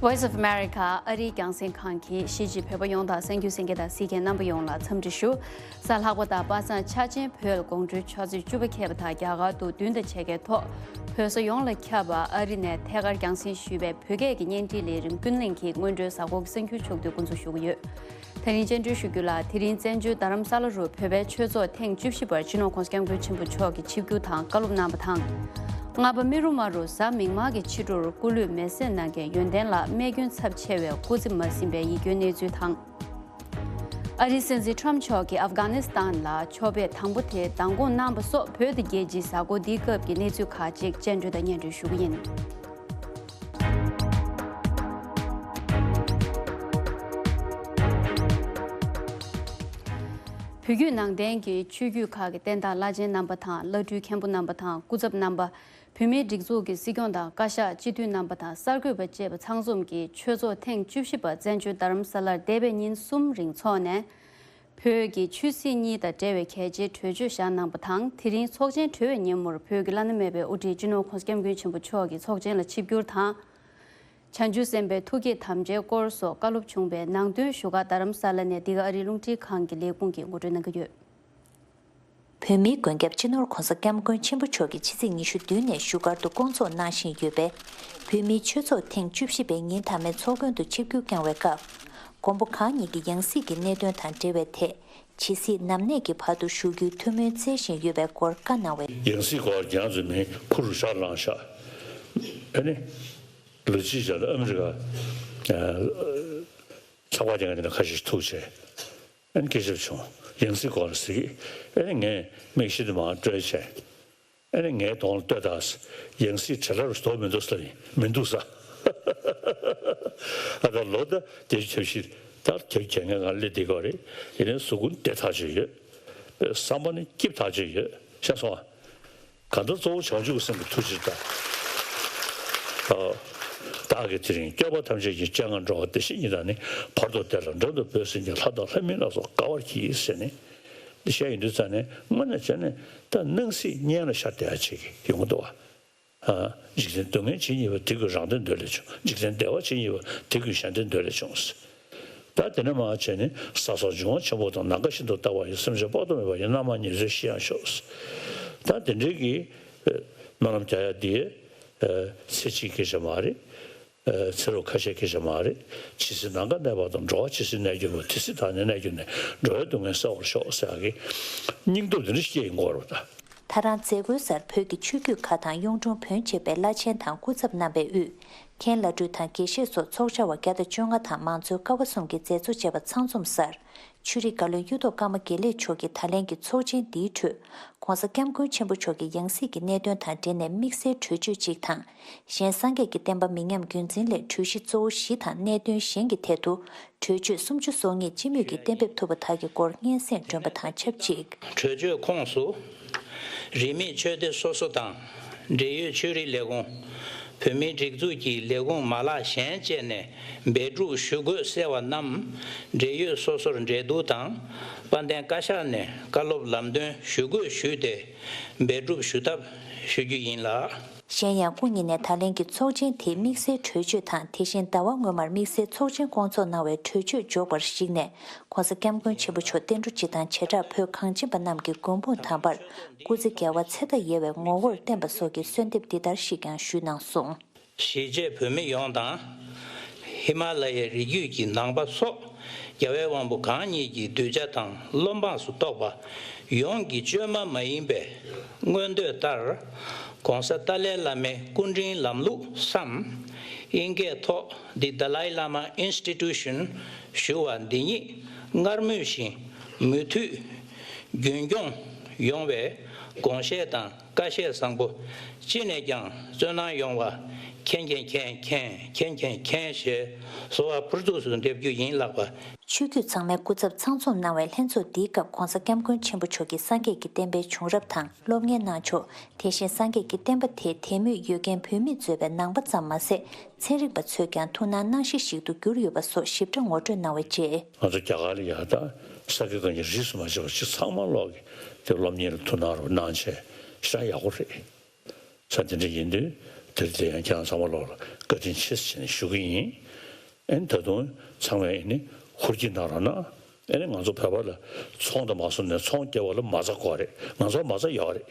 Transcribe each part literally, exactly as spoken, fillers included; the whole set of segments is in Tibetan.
Voice of America ཨ་རིའི་རྒྱང་སྲིང་ཁང་གིས་གཞིས་བྱེས་བོད་པ་ཡོངས་དང་གསན་རྒྱུ་གསན་མཁན་དང་གཟིགས་མཁན་རྣམ་པ་ཡོངས་ལ་འཚམས་འདྲི་ཞུ། གཟའ་ལྷག་པ་དང་པ་སངས་འཆར་ཅན་བོད་ལ་དགོང་དྲོའི་ཆུ་ཚོད་བཅུ་པ་ཁེལ་བ་དང་རྒྱ་གར་དུ་བདུན་དང་ཕྱེད་ཀའི་ཐོག་བོད་ས་ཡོངས་ལ་ཁྱབ་པ་ཨ་རི་ནས་ཐད་ཀར་རྒྱང་སྲིང་ཞུས་པའི་བོད་སྐད་ཀྱི་བརྙན་འཕྲིན་ལས་རིམ་ཀུན་གླེང་གི་སྔོན་འགྲོའི་གཟའ་འཁོར་གྱི་གསར་འགྱུར་ཕྱོགས་བསྡུས་འགོ་འཛུགས་ཞུ་གི་ཡོད། དེ་རིང་སྤྱན་འབུལ་ཞུ་རྒྱུ་ལ། དེ་རིང་བཙན་བྱོལ་རྡ་རམ་ས་ལ་རུ་བོད་པའི་ཆོས་ཚོགས་ཐེངས་བཅུ་བཞི་པར་སྤྱི་ནོར་༧གོང་ས་༧སྐྱབས་མགོན་ཆེན་པོ་མཆོག་གིས་ཆིབས་བསྒྱུར་དང་བཀའ་སློབ་གནང་བ་དང་། ལྔ་པ་རྨེ་རུ་མ་རུ་གཟའ་མིག་དམར་གྱི་ཕྱི་དྲོར་སྐུ་གླུད་མེ་བསྲེགས་གནང་མཁན་ཡོན་ཏན་ལགས་རྨས་སྐྱོན་ཚབས་ཆེ་བས་སྐུ་ཚེ་མ་ཟིན་པའི་ཡིད་སྐྱོའི་གནས་ཚུལ་དང་། ཨ་རིའི་སྲིད་འཛིན་ཊམ་མཆོག་གིས་ཨབ་གྷ་ནི་སི་ཐན་ལ་ཕྱོགས་ཕེབས་དང་པོ་དེ་མདང་དགོང་གནང་པ་སོགས་བོད་དང་རྒྱལ་སྤྱིའི་གཟའ་འཁོར་འདིའི་སྐབས་ཀྱི་གནས་ཚུལ་ཁག་ཅིག་སྤྱན་འགྲོལ་དང་སྙན་སྒྲོན་ཞུ་གི་ཡིན། བོད་བརྒྱུད་ནང་བསྟན་གྱི་ཆོས་བརྒྱུད་ཁག་གི་བསྟན་བདག་བླ་ཆེན་རྣམ་པ་དང་། བླ་སྤྲུལ་མཁན་པོ་རྣམ་པ་དང་། སྐུ་ཚབ་རྣམ་པ། བོད་མིའི་སྒྲིག་འཛུགས་ཀྱི་སྲིད་སྐྱོང་དང་། བཀའ་ཤག་སྤྱི་འཐུས་རྣམ་པ་དང་། གསར་འགོད་པ་བཅས་པ་ཚང་འཛོམས་ཀྱིས་ཆོས་ཚོགས་ཐེངས་བཅུ་བཞི་པ་བཙན་བྱོལ་རྡ་རམ་ས་ལར་འདས་པའི་ཉིན་གསུམ་རིང་འཚོགས་ནས། བོད་ཀྱི་ཆོས་སྲིད་གཉིས་དང་འབྲེལ་བའི་གལ་ཆེའི་གྲོས་ཆོད་བཞག་གནང་བ་དང་། དེ་རིང་ཚོགས་ཆེན་གྲོལ་བའི་ཉིན་མོར་བོད་ཀྱི་བླ་ན་མེད་པའི་དབུ་ཁྲིད་སྤྱི་ནོར་༧གོང་ས་༧སྐྱབས་མགོན་ཆེན་པོ་མཆོག་གིས་ཚོགས་ཆེན་ལ་ཆིབས་བསྒྱུར་དང་། བྱང་ཆུབ་སེམས་དཔའི་ཐུགས་བསྐྱེད་དམ་བཅའི་སྐོར་སོགས་བཀའ་སློབ་བྱུང་བའི་ནང་དོན་ཞུ་ག་རྡ་རམ་ས་ལ་ནས་འདི་ག་ཨ་རིའི་རླུང་འཕྲིན་ཁང་གི་ལས་ཁུངས་ཀྱིས་ངོ་སྤྲོད་གནང་གི་ཡོད། བོད་མིའི་མགོན་སྐྱབས་སྤྱི་ནོར་༧གོང་ས་༧སྐྱབས་མགོན་ཆེན་པོ་མཆོག་གིས་ཕྱི་ཚེས་ཉི་ཤུ་བདུན་ནས་བཞུགས་སྒར་དུ་སྐོང་ཚོགས་གནང་བཞིན་ཡོད་པའི་བོད་མིའི་ཆོས་ཚོགས་ཐེངས་བཅུ་བཞི་པའི་ཉིན་མཐའ་མའི་ཚོགས་མགོན་དུ་ཆིབས་བསྒྱུར་བསྐྱངས་བའི་སྐབས། མགོན་པོ་གང་ཉིད་ཀྱི་ཡང་སྲིད་ཀྱི་གནད་དོན་དང་འབྲེལ་བའི་ཐད། ཇི་སྲིད་ནམ་གནས་ཀྱི་བར་དུ་བཞུགས་རྒྱུའི་ཐུགས་སྨོན་བསྩལ་བཞིན་ཡོད་པའི་སྐོར་བཀའ་གནང་བས། ཡང་སྲིད་སྐོར་རྒྱང་འཛིན་མི་ཕུ་རུ་ཤར་ལངས་ཤག་ཨ་ནི། ལོ་གཅིག་རྗེས་ལ་ཨ་མི་རི་ཀ་ཚགས་པར་རྒྱག་མཁན་དེ་འདྲ་ཁ་ཤས་ཤིག་ཐུག་བྱས། ཨ་ནི་སྐད་ཆ་བྱུང་། ཡང་སྲིད་སྐོར་ཟེར་གི། ཨ་ནི་ངས་མིག་ཤེལ་དེ་མར་སྤྲོད་བྱས། ཨ་ནི་ངའི་གདོང་ལ་ལྟོས་དང་། ཡང་སྲིད་བྲེལ་བ་རུ་དོགས་མི་འདུག་ཟེར་ཡིན། མི་འདུག་ཟེར། ཨ་ད་ལོ་ད་བརྒྱད་ཅུ་གྱ་བཞི། ད་བརྒྱད་ཅུ་གྱ་ལྔའི་ངང་སླེབས་བསྡད་ཀྱི་ཡོད་རེད། དེ་ནས་གཟུགས་པོ་བདེ་ཐག་ཆོད་ཡོད། བསམ་པ་ནི་སྐྱིད་ཐག་ཆོད་ཡོད། ཤེས་སོང་ཨ། གང་ལྟར་གཙོ་བོ་བྱང་ཆུབ་ཀྱི་སེམས་ཀྱི་ཐུགས་རྗེ་དང་། བདག་གིས་དེ་རིང་སྐྱོབ་པ་ཐམས་ཅད་ཀྱི་སྤྱན་སྔར་འགྲོ་བ་བདེ་གཤེགས་ཉིད་དང་ནི། བར་དོ་བདེ་ལ་འགྲོ་འདོད་བོད་སེམས་ཀྱི། ལྷ་དང་ལྷ་མིན་ལ་སོགས་དགའ་བར་གྱིས་ཟེར་ནས། འདི་བཤད་ཡོང་དུས་ཙང་ནས་དངོས་གནས་བྱས་ནས་ད་སྣང་སྲིད་གཉེན་ལ་ཤར་བསྡད་ཡ་ཅིག་ཡོང་གི་འདུག་བ། འཇིག་རྟེན་སྡུག་བསྔལ་ཇི་སྙེད་པ། དེ་ཀུན་རང་དོན་འདོད་ལས་བྱུང་། འཇིག་རྟེན་བདེ་བ་ཇི་སྙེད་པ། དེ་ཀུན་གཞན་དོན་འདོད་ལས་བྱུང་། ད་དེ་ནས་མར་བྱས་ནས་ས་སོགས་འབྱུང་བ་ཆེན་པོ་དང་། ནམ་མཁའ་བཞིན་དུ་རྟག་པར་ཡོད། སེམས་ཅན་དཔག་ཏུ་མེད་པ་ཡི། རྣམ་མང་ཉེར་འཚོའི་གཞི་ཡང་ཤོག་ད་དེ་འདྲའི་གི་སྨོན་ལམ་རྒྱག་ཡ་འདི་ཚེ་གཅིག་སྐད་ཆ་མ་རེད། ཚེ་རབས་ཁ་ཤས་སྐད་ཆ་མ་རེད། ཇི་སྲིད་ནམ་མཁའ་གནས་པ་དང་། འགྲོ་བ་ཇི་སྲིད་གནས་གྱུར་པ། དེ་སྲིད་བདག་ནི་གནས་གྱུར་ནས། འགྲོ་བའི་སྡུག་བསྔལ་སེལ་བར་ཤོག་ཟེར་ཡག་གི་སྙིང་སྟོབས་འདི་འདྲ་ཞིག་སྐྱེ་ཡོང་གི་ཡོད་རེད་ད། ད་རང་མཛད་སྒོའི་སར་བོད་ཀྱི་ཆོས་བརྒྱུད་ཁག་དང་གཡུང་དྲུང་བོན་བཅས་པའི་བླ་ཆེན་དང་སྐུ་ཚབ་རྣམ་པས་དབུས། མཁན་བླ་སྤྲུལ་དང་དགེ་བཤེས་སོགས་ཚོགས་བཅར་བ་བརྒྱ་དང་བཅོ་ལྔ་དང་མང་གཙོའི་ཀ་བ་གསུམ་གྱི་མཛད་གཙོ་བཅས་པ་ཚང་འཛོམས་སར། ཆོས་རིག་བཀའ་བློན་གཡུ་ཐོག་ཀརྨ་དགེ་ལེགས་མཆོག་གིས་ད་ལན་གྱི་ཚོགས་ཆེན་འདིའི་ཁྲོད། ༸གོང་ས་༸སྐྱབས་མགོན་ཆེན་པོ་མཆོག་གི་ཡང་སྲིད་ཀྱི་གནད་དོན་དང་འབྲེལ་ནས་དམིགས་བསལ་གྲོས་ཆོད་གཅིག་དང་། གཞན་སངས་རྒྱས་ཀྱི་བསྟན་པ་མི་ཉམས་རྒྱུན་འཛིན་སླད་གྲོས་གཞི་གཙོ་བོ་བཞི་དང་གནད་དོན་གཞན་གྱི་ཐད་དུ། གྲོས་ཆོད་སུམ་ཅུ་སོ་གཉིས་སྤྱི་མོས་ཀྱིས་གཏན་འབེབས་ཐུབ་པ་དག་གི་སྐོར་སྙན་སེང་བསྒྲོན་པ་དང་ཆབས་ཅིག་གྲོས་ཆོད་ཁོངས་སུ། རིས་མེད་ཆོས་སྡེ་སོ་སོ་དང་། འབྲེལ་ཡོད་ཆོས་རིག་ལས་ཁུངས། བོད་མིའི་སྒྲིག་འཛུགས་ཀྱི་ལས་ཁུངས་མ་ལག་གཞན་བཅས་ནས་འབད་སྒྲུབ་ཞུ་དགོས་གསལ་བ་རྣམས། འབྲེལ་ཡོད་སོ་སོར་འབྲེལ་གཏུག་དང་། དཔལ་ལྡན་བཀའ་ཤག་ནས་བཀའ་སློབ་ལམ་སྟོན་ཞུ་དགོས་ཞུས་ཏེ། འབད་སྒྲུབ་ཞུ་ཐབས་ཞུ་རྒྱུ་ཡིན་ལགས། གཞན་ཡང་སྐུ་ཉིད་ནས་ད་ལན་གྱི་ཚོགས་ཆེན་དེའི་དམིགས་བསལ་གྲོས་ཆོད་དང་། དེ་བཞིན་ཟླ་བ་སྔོན་མར་དམིགས་བསལ་ཚོགས་ཆེན་སྐོང་ཚོགས་གནང་བའི་གྲོས་ཆོད་འཇོག་པར་གཞིགས་ནས། ༸གོང་ས་༸སྐྱབས་མགོན་ཆེན་པོ་མཆོག་བསྟན་འགྲོ་སྤྱི་དང་བྱེ་བྲག་བོད་གངས་ཅན་པ་རྣམས་ཀྱི་མགོན་དཔུང་དམ་པར་སྐུ་ཚེ་རྒྱལ་བ་ཚེ་མཐའ་ཡས་པའི་ངོ་བོར་བརྟན་པ་སོགས་ཀྱི་གསོལ་འདེབས་འདི་ལྟར་ཞིག་ཀྱང་ཞུས་གནང་སོང་། གཞིས་བྱེས་བོད་མི་ཡོངས་དང་། ཧི་མ་ལ་ཡའི་རི་རྒྱུད་ཀྱི་ནང་པ་སོགས་རྒྱལ་བའི་དབང་པོ་གང་ཉིད་ཀྱི་གདུལ་བྱ་དང་བློ་འབངས་སུ་གཏོགས་པ་ཡོངས་ཀྱི་བཅོས་མ་མ་ཡིན་པའི་མངོན་འདོད་ལྟར། ༸གོང་ས་ཏཱ་ལའི་བླ་མའི་སྐུ་ཕྲེང་ལམ་ལུགས་སམ། ཨིན་སྐད་ཐོག་The Dalai Lama Institution ཞུ་བ་འདི་ཉིད་སྔར་མུས་བཞིན་མུ་མཐུད་རྒྱུན་སྐྱོང་ཡོང་བའི་དགོངས་བཞེད་དང་། ཁ་བཤད་བཟང་པོ་ཅི་ནས་ཀྱང་སྩོལ་གནང་ཡོང་བ། མཁྱེན་མཁྱེན་མཁྱེན་མཁྱེན་མཁྱེན་མཁྱེན་མཁྱེན་ཞེས་གསོལ་བ་ཕུར་ཚུགས་སུ་འདེབས་རྒྱུ་ཡིན་ལགས་པ། ཆོས་བརྒྱུད་ཚང་མའི་སྐུ་ཚབ་ཚང་འཛོམས་གནང་བའི་ལྷན་ཚོགས་འདིའི་སྐབས་༸གོང་ས་༸སྐྱབས་མགོན་ཆེན་པོ་མཆོག་གིས་སངས་རྒྱས་ཀྱི་བསྟན་པའི་བྱུང་རབས་དང་སློབ་གཉེར་གནང་ཕྱོགས། དེ་བཞིན་སངས་རྒྱས་ཀྱི་བསྟན་པ་དེ་དད་མོས་ཡོད་མཁན་བོད་མི་གཙོས་པའི་ནང་པ་ཙམ་མ་ཟད། ཚན་རིག་པ་ཚོས་ཀྱང་ཐུགས་སྣང་གནང་གཞི་ཞིག་ཏུ་གྱུར་ཡོད་པ་སོགས་ཞིབ་ཕྲ་ངོ་སྤྲོད་གནང་བའི་རྗེས། ང་ཚོ་རྒྱ་གར་ལ་ཡ་ད་ས་དགེ་བཀའ་རྙིང་རིས་སུ་མ་ཆད་པ་ཅིག་ཚང་མ་ལོག་གིས་དེ་སློབ་གཉེར་ལ་ཐུགས་སྣང་རོགས་གནང་བྱས་ཤ་ཡག་པོ་རེད། ས་དེ་འདྲ་ཡིན་དུས་དེར་དེ་ཡང་ཁྱེད་རང་ཚང་མ་ལོག་ལ་བཀའ་དྲིན་ཆེ་ཟེར་ནས་ཞུ་གི་ཡིན། ཨེ་ནི་ད་དུང་ཚང་མས་ཨེ་ནི་ཧུར་གྱིས་གནང་རོགས་གནང་། ཨེ་ནི་ང་ཚོ་བོད་པ་ལ་ཚོང་དང་མ་སོང་ནས་ཚོང་སྐྱེལ་བ་ལ་མ་རྩ་དགོས་རེད། ང་ཚོ་མ་རྩ་ཡོད་རེད།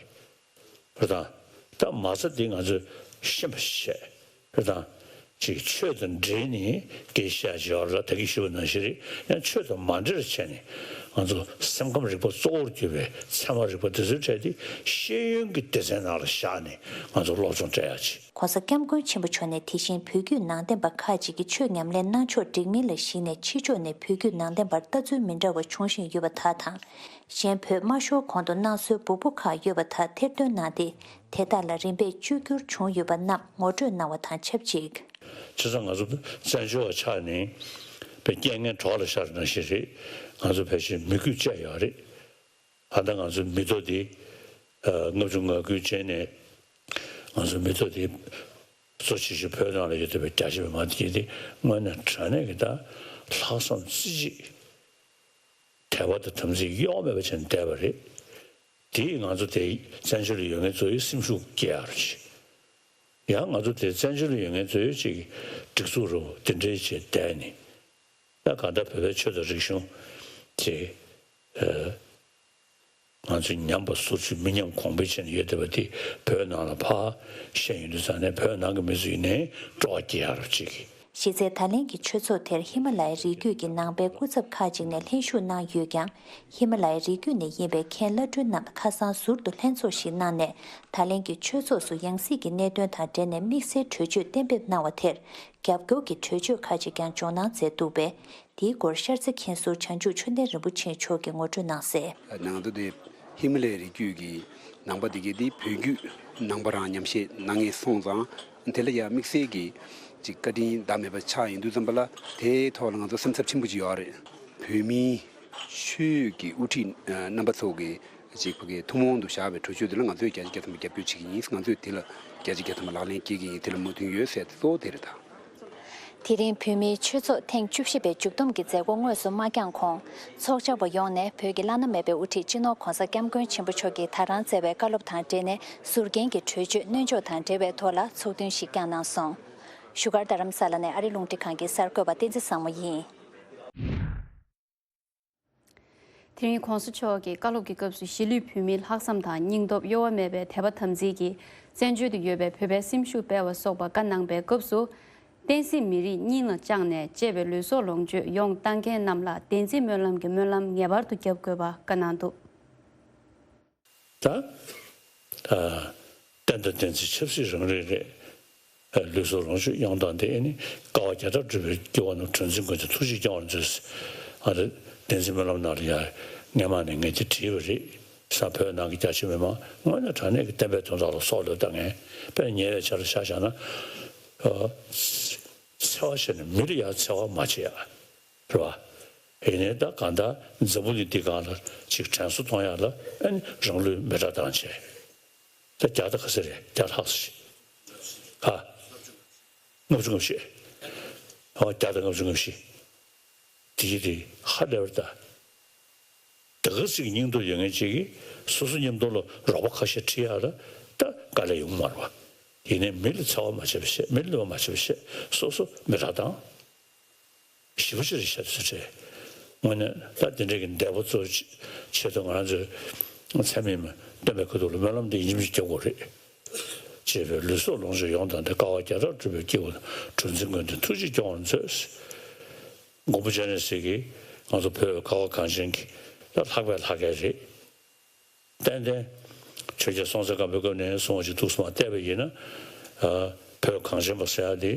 རེད་དང་། ད་མ་རྩ་འདི་ང་ཚོས་ཤེས་པ་བྱས། རེད་དང་། ཅིག་ཆོས་དང་འབྲེལ་ནས་སྐད་ཆ་བཤད་ཡོད་རེད། ད་གིན་ཞུས་པ་ནང་བཞིན་རེད། ཡང་ཆོས་དང་མ་འབྲེལ་བྱས་ནས་ང་ཚོ་སེམས་ཁམས་རིག་པ་གཙོ་བོར་གྱུར་པའི་ཚད་མ་རིག་པ་དེ་ཚོའི་གྲས་དེ་ཤེས་ཡོན་གྱི་སྡེ་ཚན་ནང་ལ་བཞག་ནས་ང་ཚོ་སློབ་སྦྱོང་སྤྲད་ཡག་ཅིག། ྋགོང་ས་ྋསྐྱབས་མགོན་ཆེན་པོ་མཆོག་ནས་དེ་བཞིན་བོད་བརྒྱུད་ནང་བསྟན་པ་ཁག་ཅིག་གི་ཆོས་ཉམས་ལེན་གནང་ཕྱོགས་འགྲིག་མིན་ལ་གཞིགས་ནས་ཕྱི་ཕྱོགས་ནས་བོད་བརྒྱུད་ནང་བསྟན་པར་ལྟ་ཚུལ་མི་འདྲ་བ་འབྱུང་བཞིན་ཡོད་པ་དག་དང་། གཞན་བོད་མ་ཤོར་གོང་དུ་གནང་སྲོལ་འབུར་པོ་ཁག་ཡོད་པ་དག་ཐེར་འདོན་གནང་སྟེ། དེ་དག་ལ་རིམ་པས་བཅོས་བསྒྱུར་བྱུང་ཡོད་པ་རྣམས་ངོ་སྤྲོད་གནང་བ་དང་ཆབས་ཅིག། བྱས་ཙང་ང་ཚོ་བཙན་བྱོལ་བ་ཆགས་ནས་པའི་རྐྱེན་ངན་གྲོགས་ལ་ཤར་ནང་བཞིན་རེད། ང་ཚོ་ཕལ་ཆེར་མི་རྒྱུད་བཅས་ཡོད་རེད། ད་ལྟ་ང་ཚོའི་མི་ཐོག་འདི་ལྔ་བཅུ་ང་དགུའི་རྗེས་ནས་ང་ཚོའི་མི་ཐོག་འདི་གཙོ་ཆེ་ཤོས་བོད་ནང་ལ་ཡོད་བསྡད་པའི་རྒྱ་ཆེ་བའི་མང་སྡེ་འདི་དངོས་གནས་དྲང་གནས་ཀྱི་ད་ལྷག་བསམ་རྩེ་གཅིག་དད་པ་དང་དམ་ཚིག་གཡོ་མེད་པ་བྱས་ནས་བསྡད་པ་རེད། དེས་ང་ཚོ་དེ་བཙན་བྱོལ་ལ་ཡོད་མཁན་ཚོ་ཡི་སེམས་ཤུགས་སྐྱེ་ཡག་རེད། ཡང་ང་ཚོ་དེ་བཙན་བྱོལ་ལ་ཡོད་མཁན་ཚོ་ཡི་ཅིག་སྒྲིག་འཛུགས་རུ་དེ་འདྲའི་བྱས་བསྡད་ནས། ད་གང་ལྟར་བོད་པའི་ཆོས་དང་རིག་གཞུང་ཅིག་ཨ། ང་ཚོས་ཉམས་པ་ཟུར་ཞིག་མི་ཉམས་གོང་འཕེལ་བྱས་ནས་ཡོད་བསྡད་པ་དེ་བོད་ནང་ལ་ཕར་བཤད་ཡོང་དུས་ཙང་ནས་བོད་ནང་གི་མི་ཚོ་ཡིན་ནའི་སྤྲོ་བ་སྐྱེ་ཡག་རོགས་གཅིག། གཞི་རྩའི་ད་ལན་གྱི་ཆོས་ཚོགས་དེར་ཧི་མ་ལ་ཡའི་རི་རྒྱུད་ཀྱི་ནང་པའི་སྐུ་ཚབ་ཁག་ཅིག་ནས་ལྷན་ཞུགས་གནང་ཡོད་ཀྱང་། ཧི་མ་ལ་ཡའི་རི་རྒྱུད་ནས་ཡིན་པའི་མཁན་བླ་སྤྲུལ་རྣམས་ཁ་སང་ཟུར་དུ་ལྷན་ཚོགས་ཤིག་གནང་ནས་ད་ལན་གྱི་ཆོས་ཚོགས་སུ་ཡང་སྲིད་ཀྱི་གནད་དོན་དང་འབྲེལ་ནས་དམིགས་བསལ་གྲོས་ཆོད་གཏན་འབེབས་གནང་བ་དེར་རྒྱབ་སྐྱོར་གྱི་གྲོས་ཆོད་ཁག་ཅིག་ཀྱང་འཇོག་གནང་མཛད་འདུག་པས། དེའི་སྐོར་ཤར་རྩེ་མཁན་ཟུར་བྱང་ཆུབ་ཆོས་ལྡན་རིན་པོ་ཆེ་མཆོག་གིས་ངོ་སྤྲོད་གནང་གསལ། ང་ཚོ་དེ་ཧི་མ་ལ་ཡའི་རི་རྒྱུད་ཀྱི་ནང་པ་དེ་གའི་དེ་བོད་བརྒྱུད་ནང་པ་རང་ཉམས་བཞེས་གནང་མཁན་སོང་ཙང་། དེ་ལ་ཡང་དམིགས་བསལ་གྱི་ཅིག་བཀའ་དྲིན་ཟླ་མེད་པ་ཆགས་ཡིན་དུས་ཙམ་པ་ལ། དེའི་ཐོག་ལ་ང་ཚོ་སེམས་འཚབ་ཆེན་པོ་ཅིག་ཡོད་རེད། བོད་མིའི་ཆོས་ཀྱི་དབུ་ཁྲིད་རྣམ་པ་ཚོ་གི་ཅིག་ཕ་གི་ཐུན་མོང་དུ་བཞག་པའི་གྲོས་ཆོད་དེ་ལ་ང་ཚོས་བརྒྱ་ཆ་བརྒྱ་ཐམ་པ་རྒྱབ་སྐྱོར་བྱེད་ཀྱི་ཡིན། ང་ཚོས་དེ་ལ་བརྒྱ་ཆ་བརྒྱ་ཐམ་པ་ལག་ལེན་འཁེལ་གྱི་ཡིན། དེ་ལ་མོས་མཐུན་ཡོད་ཟེར་གཙོ་བོ་དེ་རེད་ད། དེ་རིང་བོད་མིའི་ཆོས་ཚོགས་ཐེངས་བཅུ་བཞི་པའི་མཇུག་བསྡོམས་ཀྱི་མཛད་སྒོ་དངོས་སུ་མ་བསྐྱངས་གོང་། ཚོགས་བཅར་བ་ཡོངས་ནས་བོད་ཀྱི་བླ་ན་མེད་པའི་དབུ་ཁྲིད་སྤྱི་ནོར་༧གོང་ས་༧སྐྱབས་མགོན་ཆེན་པོ་མཆོག་གིས་ད་རང་བསྩལ་བའི་བཀའ་སློབ་དང་འབྲེལ་ནས་ཟུར་འགན་གྱི་གྲོས་ཆོད་སྣོལ་འཇོག་དང་འབྲེལ་བའི་ཐོག་ལ་ཚོགས་ཐུན་ཞིག་བསྐྱངས་གནང་སོང་། བཞུགས་སྒར་རྡ་རམ་ས་ལ་ནས་ཨ་རི་རླུང་འཕྲིན་ཁང་གི་གསར་འགོད་པ་བསྟན་འཛིན་བཟང་མོ་ཡིན། དེ་རིང་གོང་ས་མཆོག་གིས་བཀའ་སློབ་ཀྱི་སྐབས་སུ་གཞིས་ལུས་བོད་མིའི་ལྷག་བསམ་དང་སྙིང་སྟོབས་གཡོ་བ་མེད་པའི་དད་པ་དམ་ཚིག་གིས་བཙན་བྱོལ་དུ་ཡོད་པའི་བོད་པའི་སེམས་ཤུགས་སྤེལ་བ་སོགས་པ་བཀའ་གནང་པའི་སྐབས་སུ། བསྟན་སྲིད་མི་རིགས་གཉིས་ལ་བཅངས་ནས་གཅེས་པའི་ལུས་སྲོག་ལོངས་སྤྱོད་ཡོངས་བཏང་མཁན་རྣམས་ལ་བདེན་ཚིག་སྨོན་ལམ་གྱི་སྨོན་ལམ་ངེས་པར་དུ་བརྒྱབ་དགོས་པ་བཀའ་གནང་འདུག། ད། ཨ། བསྟན་དང་བསྟན་འཛིན་ཆབ་སྲིད་རང་རེ་རེད། ཨ། ལུས་སྲོག་ལོངས་སྤྱོད་ཡོངས་བཏང་སྟེ་ཨ་ནི་དཀའ་བ་བརྒྱ་ཕྲག་སྒྲུབ་པའི་སྐྱེ་བོ་རྣམས་གྲུ་འཛིན་མགོན་དེ་ཐུགས་རྗེས་སྐྱོང་བར་མཛོད། ཨ་རེ། བདེན་ཚིག་སྨོན་ལམ་ནང་ལ་ཡང་སྔས་མ་ནས་ངས་དེ་བྲིས་པ་རེད། ས་བོད་ནང་གི་རྒྱ་ཆེ་མི་མང་དངོས་གནས་དྲང་གནས་ཀྱི་བསྟན་པའི་དོན་དག་ལ་སྲོག་བློས་བཏང་མཁན་དཔེ་ཉེ་བའི་ཆ་ལ་ཆ་བཞག་ན། ཨ། འཚེ་བ་བྱས་ནས་མི་ལ་ཡང་འཚེ་བ་མ་བྱེད་ཡ། རེད་བ། ཡིན་ནའི་ད་གང་ལྟར་འཛམ་བུ་གླིང་འདི་སྒང་ལ་ཅིག་དྲན་གསོ་གཏོང་ཡག་ལ་ཨ་ནི་རང་ལུས་མེ་སྲེག་བཏང་བྱས། ད་བརྒྱ་དང་ག་ཚོད་རེད། བརྒྱ་ལྷག་ཙམ་ཞིག། ཧ། ལྔ་བཅུ་ང་བཞི། ཧ། བརྒྱ་དང་ལྔ་བཅུ་ང་བཞི། དེ་གི་དེ་ཧ་ལས་པར་ད། དེ་ག་ཚོད་ཀྱི་སྙིང་སྟོབས་ཡོད་མཁན་ཅིག་གིས་སོ་སོ་མཉམ་དུ་ལ་རོགས་པ་ཁ་ཤས་ཁྲིད་ཡག་ལ་ད་དཀའ་ལས་ཡོང་མ་རེད་བ། ཡིན་ནའི་མི་ལ་འཚེ་བ་མ་བྱེད་པ་བྱས། མི་ལ་གནོད་པ་མ་བྱེད་པ་བྱས། སོ་སོ་མེ་སྲེག་བཏང་། ཞེ་པོ་ཅིག་རེད་ཤག་དེ་ཚོ་དྲན། དངོས་གནས་ད་དེ་འདྲའི་གི་འདས་པོ་ཚོའི་ཆེད་དུ་ང་རང་ཚོའི་ཚད་མེད་སྟོན་པའི་ཁ་ཐུག་ལ་སྨོན་ལམ་འདི་ཡིན་གཅིག་མིན་གཅིག་རྒྱག་དགོས་རེད། ཅེས་པའི་ལུས་སྲོག་ལོངས་སྤྱོད་ཡོངས་བཏང་སྟེ་དཀའ་བ་བརྒྱ་ཕྲག་སྒྲུབ་པའི་སྐྱེ་བོ་གྲུ་འཛིན་མགོན་དེ་ཐུགས་རྗེས་སྐྱོང་བར་མཛོད། མགོན་པོ་སྤྱན་རས་གཟིགས་ཀྱིས་ང་ཚོ་བོད་ཀྱི་ཁ་བ་གངས་ཅན་གྱི་ད་ལྷག་པའི་ལྷ་སྐལ་རེད། ཏན་ཏན། ཆོས་རྒྱལ་སྲོང་བཙན་སྒམ་པོའི་སྐབས་ནས་བཟུང་བ་ཞིག་འདུག་སེ་མར་བལྟས་པ་ཡིན་ན། ཨ། བོད་གངས་ཅན་པ་ཟེར་ཡག་འདི་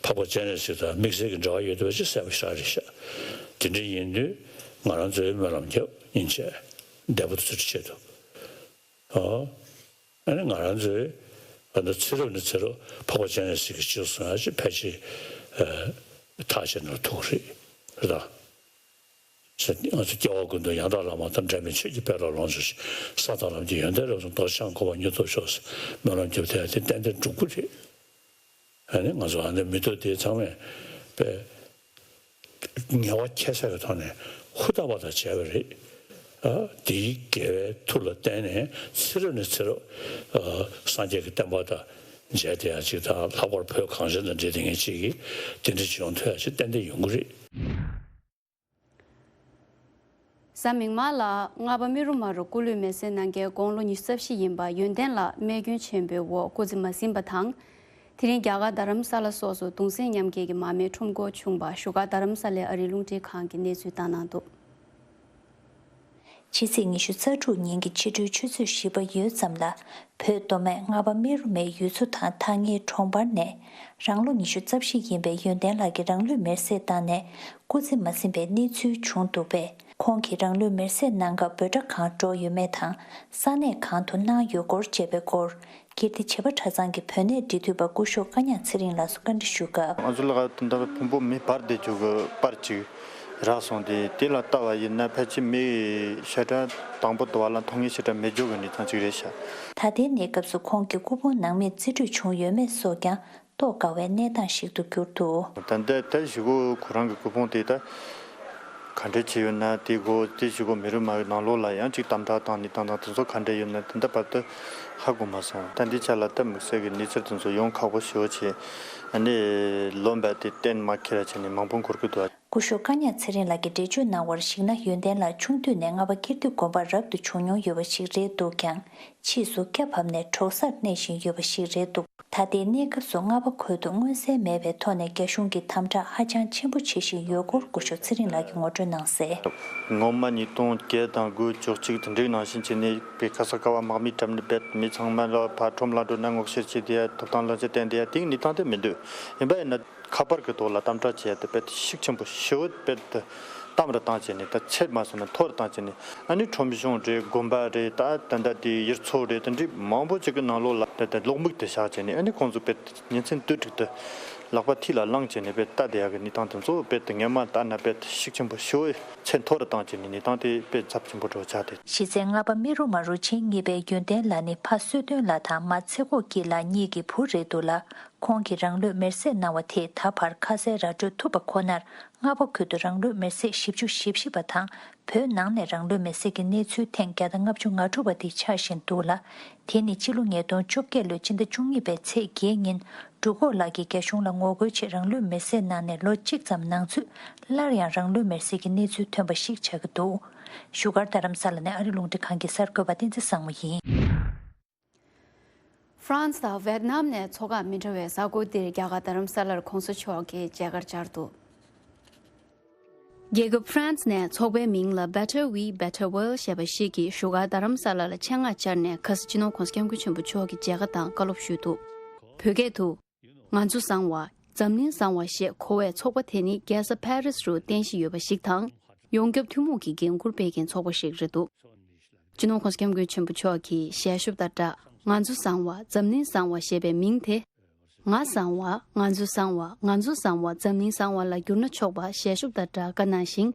འཕགས་པ་སྤྱན་རས་གཟིགས་དང་དམིགས་བསལ་གྱི་འབྲེལ་བ་ཡོད་བསྡད་པ་ཅིག་གསལ་པོ་ཞེ་དྲག་རེད་ཤག། དེ་འདྲ་ཡིན་དུས་ང་རང་ཚོས་སྨོན་ལམ་རྒྱབ་ཡིན་བྱས། འདས་པོ་ཚོའི་ཆེད་དུ། ཨ། ཨ་ནི་ང་རང་ཚོས་ཨ་ནི་ཚེ་རབས་ནས་ཚེ་རབས་འཕགས་པ་སྤྱན་རས་གཟིགས་ཀྱི་སྤྱི་གསུང་ཡག་ཅིག་ཕལ་ཆེར། ཨ། ཐག་བཅད་ན་ཐུག་རེད། རེད་དང་། ང་ཚོ་སྐྱེ་བ་ཀུན་ཏུ་ཡང་དག་བླ་མ་དང་། འབྲལ་མེད་ཆོས་ཀྱི་དཔལ་ལ་ལོངས་སྤྱོད་ཅིང་། ས་དང་ལམ་གྱི་ཡོན་ཏན་རབ་གསུངས། རྡོ་རྗེ་འཆང་ཁོ་པ་མྱུར་ཐོབ་ཤོག་ཟེར་སྨོན་ལམ་རྒྱབ་བསྡད་ཡག་དེ་ཏན་ཏན་འགྲུབ་ཀྱི་རེད། ཨ་ནི་ང་ཚོ་ཨ་ནི་མི་ཐོག་དེ་ཚང་མས་དཔེ་ངལ་བ་ཁྱད་བསད་ཀྱི་ཐོག་ནས་ཧུར་ཐག་པ་དང་བྱས་པ་རེད། ཨ། དེའི་དགེ་བའི་མཐུ་ལ་བརྟེན་ནས་ཚེ་རབས་ནས་ཚེ་རབས། ཨ། སངས་རྒྱས་ཀྱི་བསྟན་པ་དང་ མཇལ་བསྡད་ཡ་ཅིག་དང་། ལྷག་པར་བོད་གངས་ཅན་དང་འབྲེལ་བསྡད་མཁན་ཅིག་གིས་དེ་འདྲ་ཅིག་ཡོང་ཐུབ་ཡ་ཅིག་ཏན་ཏན་ཡོང་གི་རེད། གཟའ་མིག་དམར་ལ་རྔ་པ་རྨེ་རུ་མ་རུ་སྐུ་ལུས་མེར་སྲེག་གནང་མཁན་དགུང་ལོ་ཉི་ཤུ་རྩ་བཞི་ཡིན་པ་ཡོན་ཏན་ལགས་རྨས་སྐྱོན་ཆེན་པོའི་འོག་སྐུ་ཚེ་མ་ཟིན་པ་དང་། དེ་རིང་རྒྱ་གར་རྡ་རམ་ས་ལ་སོགས་སུ་གདུང་སེམས་མཉམ་སྐྱེད་ཀྱི་མར་མེ་ཁྲོམ་སྐོར་བྱུང་བ་བཞུགས་སྒར་རྡ་རམ་ས་ལའི་ཨ་རིའི་རླུང་འཕྲིན་ཁང་གིས་གནས་ཚུལ་བཏང་གནང་འདུག། ཕྱི་ཚེས་ཉི་ཤུ་རྩ་དྲུག་ཉིན་གྱི་ཕྱི་དྲོའི་ཆུ་ཚོད་བཞི་པ་ཡོལ་ཙམ་ལ། བོད་མདོ་སྨད་རྔ་པ་རྨེ་རུ་མའི་ཡུལ་ཚོ་དང་ཐག་ཉེའི་གྲོང་པར་ནས། རང་ལོ་ཉི་ཤུ་རྩ་བཞི་ཡིན་པའི་ཡོན་ཏན་ལགས་ཀྱིས་རང་ལུས་མེར་སྲེག་བཏང་ནས་སྐུ་ཚེ་མ་ཟིན་པའི་གནས་ཚུལ་བྱུང་འདུག་པས། ཁོང་གིས་རང་ལུས་མེར་སྲེག་གནང་སྐབས་འབོད་སྒྲ་གང་སྒྲོག་ཡོད་མེད་དང་། ས་གནས་གང་དུ་གནང་ཡོད་སྐོར་བཅས་པའི་སྐོར། ཀིརྟི་བྱེས་པ་གྲྭ་ཚང་གི་བོད་གནས་འབྲེལ་མཐུད་པ་སྐུ་ཞབས་ཀ་ཉག་ཚེ་རིང་ལགས་སུ་བཀའ་འདྲི་ཞུས་སྐབས། ང་ཚོ་ལ་ད་ལྟ་ཕུང་པོ་མེ་འབར་བསྡད་རྒྱུ་གི་པར་ཅིག་རག་སོང་སྟེ། དེ་ལ་ལྟ་བ་ཡིན་ན་ཕལ་ཆེར་མེ་ཞེ་དྲག་དང་པོ་དུ་བ་ལ་མཐོང་ངེས་ཞེ་དྲག་མེད་རྒྱུ་གི་གནས་སྟངས་ཅིག་རེད་ཤག། ད་ལྟའི་གནས་སྐབས་སུ་ཁོང་གི་སྐུ་ཕུང་ནང་མིར་རྩིས་སྤྲོད་བྱུང་ཡོད་མེད་སོགས་ཀྱང་རྟོགས་དཀའ་བའི་གནས་སྟངས་ཤིག་ཏུ་གྱུར་འདུག། ད་ལྟ་ད་གཞུག་གུ་ཁོ་རང་གི་སྐུ་ཕུང་དེ་ད་ག་འདྲ་བྱས་ཡོད་ན། དེ་གོ་དེ་གཞུག་གུ་རྨེ་རུ་མ་གི་ནང་ལོགས་ལ་ཡང་ཅིག་དམ་དྲག་བཏང་ནས་བཏང་སྟངས་དེ་ཚོ་ག་འདྲ་ཡོད་ན་དེ་འདྲ་བར་དུ་ཧ་གོ་མ་སོང་། ད་འདི་ཆ་ལ་ད་དམིགས་བསལ་གྱི་གནས་ཚུལ་དེ་ཚོ་ཡོང་ཁག་པོ་ཞེ་པོ་བྱས། ཨ་ནི་ལོ་འབའ་དེ་གཏན་མ་འཁེལ་བ་བྱས་ནས་མང་པོ་འགོར་གྱི་འདུག། སྐུ་ཞབས་ཀ་ཉག་ཚེ་རིང་ལགས་ཀྱིས་འགྲེལ་བརྗོད་གནང་བར་གཞིགས་ན། ཡོན་ཏན་ལགས་ཆུང་དུས་ནས་རྔ་པ་ཀིརྟི་དགོན་པར་རབ་ཏུ་བྱུང་མྱོང་ཡོད་པ་ཞིག་རེད་འདུག་ཀྱང་། ཕྱིས་སུ་སྐྱ་བབས་ནས་འབྲོག་སར་གནས་བཞིན་ཡོད་པ་ཞིག་རེད་འདུག། ད་ལྟའི་གནས་སྐབས་སུ་རྔ་པ་ཁུལ་དུ་མངོན་གསལ་མེད་པའི་ཐོག་ནས་རྒྱ་གཞུང་གིས་དམ་དྲག་ཧ་ཅང་ཆེན་པོ་བྱེད་བཞིན་ཡོད་སྐོར་སྐུ་ཞབས་ཚེ་རིང་ལགས་ཀྱིས་ངོ་སྤྲོད་གནང་གསལ། སྔོན་མ་ཉིས་སྟོང་བརྒྱད་དང་དགུ་བཅུ་གཅིག་དེ་འདྲའི་ནང་བཞིན་བྱས་ནས་པའི་ཁ་ས་ཀ་བ་དམག་མིས་བཀྲམ་ནས་རྦད་མི་ཚང་མ་ལ་ཕར་ཁྲོམ་ལ་འགྲོ་ན་ངོ་ཤེས་བྱེད་དེ་ཡ། ཐོབ་ཐང་ལོན་ཆ་བསྟན་དེ་ཡ། དེའི་གནས་སྟངས་དེ་མི་འདུག། ཡིན་པ་ཡིན་ན། ཁ་པར་གྱི་ཐོག་ལ་དམ་དྲག་བྱས་ཏེ་དཔེ་ཤུགས་ཆེན་པོ་ཞེ་པོ་དཔེ་དམ་རུ་བཏང་བྱས་ནས། ད་ཚད་མ་སོང་ན་མཐོ་རུ་བཏང་བྱས་ནས། ཨ་ནི་ཁྲོམ་གཞུང་རེད། དགོན་པ་རེད། ད་ད་ལྟ་དེ་ཡུལ་ཚོ་རེད། དེ་འདྲའི་མང་པོ་ཅིག་གི་ནང་ལོགས་ལ་ད་ད་གློག་མིག་དེ་བཞག་བྱས་ནས། ཨ་ནི་ཁོང་ཚོ་དཔེ་ཉིན་མཚན་དུས་དྲུག་ཏུ་ལག་པ་མཐིལ་ལ་བླངས་བྱས་ནས་དཔེ་ལྟ་བསྡད་ཡག་གི་གནས་སྟངས་དེ་ཚོ་དཔེ་དེ་སྔས་མ་ལྟར་ན་དཔེ་ཤུགས་ཆེན་པོ་ཞེ་པོ་ཚད་མཐོ་རུ་བཏང་བྱས་ནས་གནས་སྟངས་དེ་དཔེ་ཚབས་ཆེན་པོ་འགྲོ་ཆགས་ཏེ། གཞི་རྩའི་རྔ་པ་རྨེ་རུ་མ་རུ་ཆེན་གཉིས་པའི་ཡོན་ཏན་ལགས་ནི་ཕ་བསོད་སྟོན་ལགས་དང་མ་ཚེ་ཁོག་སྐྱིད་ལགས་གཉིས་ཀྱི་བུ་རེད་འདུག་ལ། ཁོང་གིས་རང་ལུས་མེར་སྲེག་གནང་བ་དེས་ད་བར་ཁ་གསལ་ར་སྤྲོད་ཐུབ་པ་ཁོ་ནར། རྔ་པ་ཁུལ་དུ་རང་ལུས་མེར་སྲེག་བཞི་བཅུ་ཞེ་བཞི་པ་དང་། བོད་ནང་ནས་རང་ལུས་མེར་སྲེག་གི་གནས་ཚུལ་ཐེངས་བརྒྱ་དང་ལྔ་བཅུ་ང་དྲུག་པ་དེ་ཆགས་བཞིན་འདུག་ལ། དེ་ནི་སྤྱི་ལོ་ཉིས་སྟོང་བཅོ་བརྒྱད་ལོའི་ཕྱི་ཟླ་བཅུ་གཉིས་པའི་ཚེས་བརྒྱད་ཉིན། འབྲུག་འོག་ལགས་ཀྱིས་རྒྱ་གཞུང་ལ་ངོ་རྒོལ་ཆེད་རང་ལུས་མེར་སྲེག་གནང་ནས་ལོ་གཅིག་ཙམ་ནང་ཚུད། སླར་ཡང་རང་ལུས་མེར་སྲེག་གི་གནས་ཚུལ་ཐོན་པ་ཞིག་ཆགས་ཀྱི་འདུག། བཞུགས་སྒར་རྡ་རམ་ས་ལ་ནས་ཨ་རི་རླུང་འཕྲིན་ཁང་གི་གསར་འགོད་པ་བསྟན་འཛིན་བཟང་མོ་ཡིན། ཧྥ་རན་སི་དང་ཝེད་ནམ་ནས་མཚོ་འགག་མི་འདྲ་བའི་ས་ཁུལ་འདིར་རྒྱ་གར་རྡ་རམ་ས་ལར་གོང་ས་མཆོག་གིས་མཇལ་ཁར་བཅར་འདུག། རྒྱལ་ཁབ་ཧྥ་རན་སི་ནས་ཚོགས་པའི་མིང་ལ་Better We, Better World ཞེས་པ་ཞིག་གིས་བཞུགས་སྒར་རྡ་རམ་ས་ལ་ལ་ཆེད་མངགས་བཅར་ནས། ཁ་སང་སྤྱི་ནོར་༸གོང་ས་༸སྐྱབས་མགོན་ཆེན་པོ་མཆོག་གིས་མཇལ་ཁ་དང་བཀའ་སློབ་ཞུས་འདུག། བོད་སྐད་དུ། ང་ཚོ་བཟང་བ། འཛམ་གླིང་བཟང་བ་ཞེས་གོ་བའི་ཚོགས་པ་དེ་ནི་རྒྱལ་ས་ཕ་རི་སི་རུ་རྟེན་གཞི་ཡོད་པ་ཞིག་དང་། ཡོངས་ཁྱབ་ཐུན་མོང་གི་འགན་འཁུར་སྤེལ་མཁན་ཚོགས་པ་ཞིག་རེད་འདུག། སྤྱི་ནོར་༸གོང་ས་༸སྐྱབས་མགོན་ཆེན་པོ་མཆོག་གིས་ཞལ་ཤོབ་དང་སྦྲགས། ང་ཚོ་བཟང་བ། འཛམ་གླིང་བཟང་བ་ཞེས་པའི་མིང་དེ། ང་བཟང་བ། ང་ཚོ་བཟང་བ། ང་ཚོ་བཟང་བ། འཛམ་གླིང་བཟང་བ་ལ་བསྒྱུར་ན་ཆོག་པ་ཞལ་ཤོབ་དང་སྦྲགས་བཀའ་གནང་ཞིང་།